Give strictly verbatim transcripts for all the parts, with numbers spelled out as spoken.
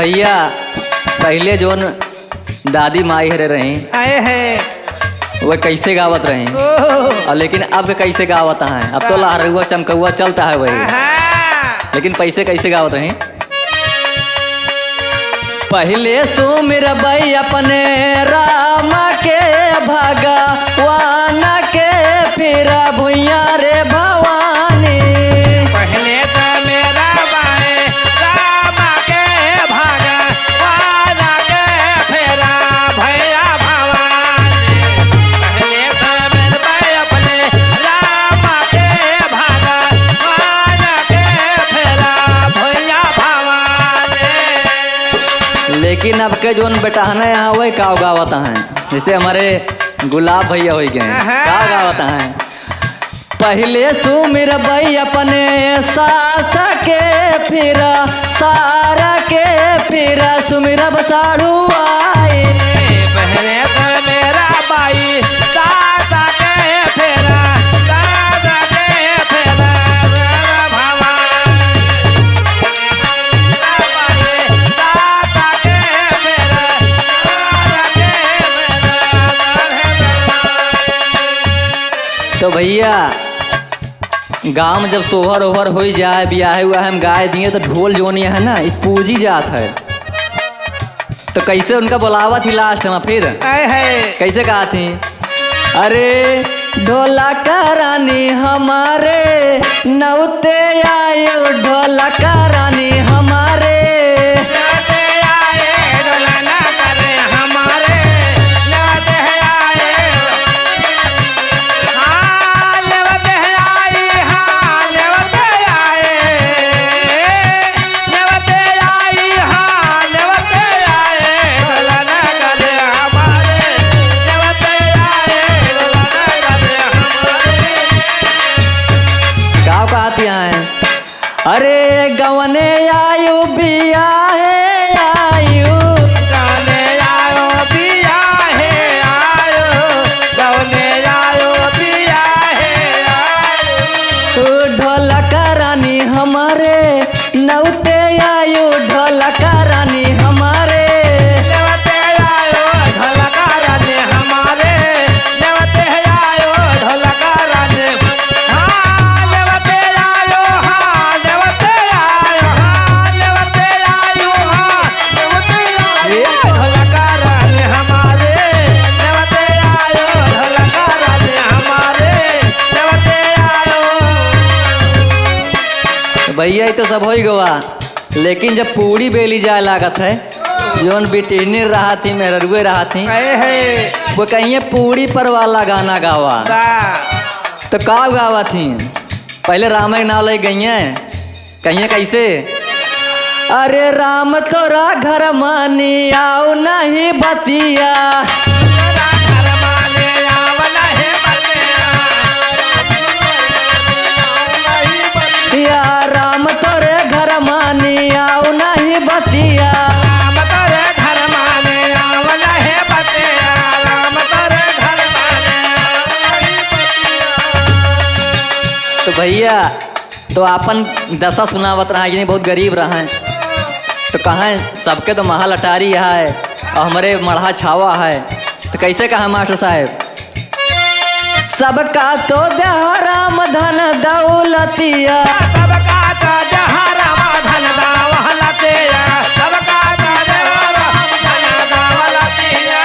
भइया, पहिले जौन दादी माई हरे रहीं, आए हैं। वह कैसे गावत रहीं, ओह। और लेकिन अब के कैसे गावत हैं? अब तो वाह। लहरउआ चमकउआ चलता है वही। आहा। लेकिन पैसे कैसे गावत रहीं? पहिले सुमिरबइ अपने राम के भगवान के, फिर भुइयाँ रे भवानी। पहिले त मेरा बाए राम के भगवान के, फिर भइया भवानी। पहिले त मेरा बाए अपने राम के भगवान के, फिर भइया भवानी। लेकिन अब के जौन बेटहने यहाँ वही काव गावत हैं, जैसे हमारे गुलाब भइया होइ गए, आहा। काव गावत हैं। पहिले सुमिरबइ अपने सास के, फिर सार के, फिर सुमिरब साढ़ू आई। पहिले त मेरा बाई, सास के, फिर सार के, फिर भवानी। तो भइया, गाँव में जब सोहर ओहर होइ जाए, बियाहे उयाहे में गाए दिए, तो ढोल जौन है ना, ई पूजी जात है। तो कैसे उनका बुलावत ही last में फिर? आए है। कैसे कहत ही? अरे ढोलक रानी हमारे, नौते आयो ढोलक रानी हमारे। नौते आए ढोलक रानी हमारे, नौते आए। हाँ, नौते आई, हाँ, नौते आए। नौते आई, हाँ, नौते आए, ढोलक रानी हमारे। नौते आए, ढोलक रानी हमारे। का कहत हैं? अरे गवने आयु बियाहे आयु। गवने आयु बियाहे आयु। गवने आयु बियाहे आयु। तू ढोलक रानी हमारे, नौते आयु ढोलक रानी हमारे। नौते आयु ढोलक रानी हमारे। नौते आयु ढोलक रानी। हाँ, नौते आयु, हाँ, नौते आयु, हाँ, नौते आयु, हाँ, नौते आयु। ए ढोलक रानी हमारे, नौते आयु, ढोलक रानी हमारे, नौते आयु। भइया, ई तो सब होइ गवा। लेकिन जब पूड़ी बेली जाए लागत है, जौन बिटिहनी रहत ही, मेहररुए रहत ही, आए है। वो कहिए पूड़ी पर वाला गाना गावा। वाह। तो का गावत ही? पहिले राम के नाव ले गइए, कहिए कैसे? अरे राम तोरा घर मानी आउ नहीं बतिया। या राम तोरे घर मानी आउ नहीं बतिया। राम तोरे घर मानी आउ नहीं बतिया। राम तोरे घर मानी आउ नहीं बतिया। तो भइया, तो आपन दशा सुनावत रहा, यानी बहुत गरीब रहा है। तो कहा, सबके तो महल अटारी है और हमरे मड़हा छावा है। तो कैसे कहा मास्टर साहब? सबका तो देहा राम धन दौलतिया। सबका तो देहा राम धन दौलतिया। सबका तो देहा राम धन दौलतिया।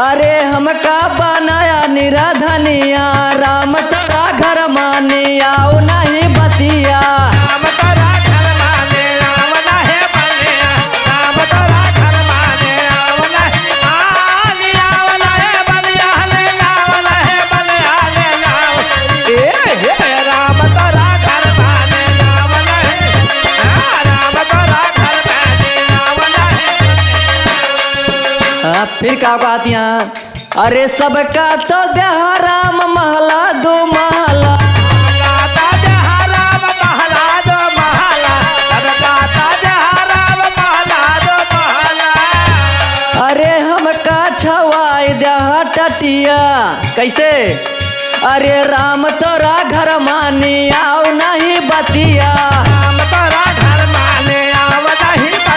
अरे हमका बनाया निराधनिया, राम तोरा घर मानी आउ नहीं बतिया। राम तोरा घर मानी आउ नहीं बतिया। राम तोरा घर मानी आउ नहीं, मानी आउ नहीं बतिया, ले आउ नहीं बतिया, ले आउ। ए, हे, राम तोरा घर मानी आउ नहीं, हाँ, राम तोरा घर मानी आउ नहीं। हाँ, फिर का कहती हैं? अरे सबका तो देहा राम महला दो महला। सबका तो देहा राम महला दो महला। सबका तो देहा राम महला दो महला। अरे हमका छवाई देहा टटिया। कैसे? अरे राम तोरा घर मानी आउ नहीं बतिया। राम तोरा घर मानी आउ अहिल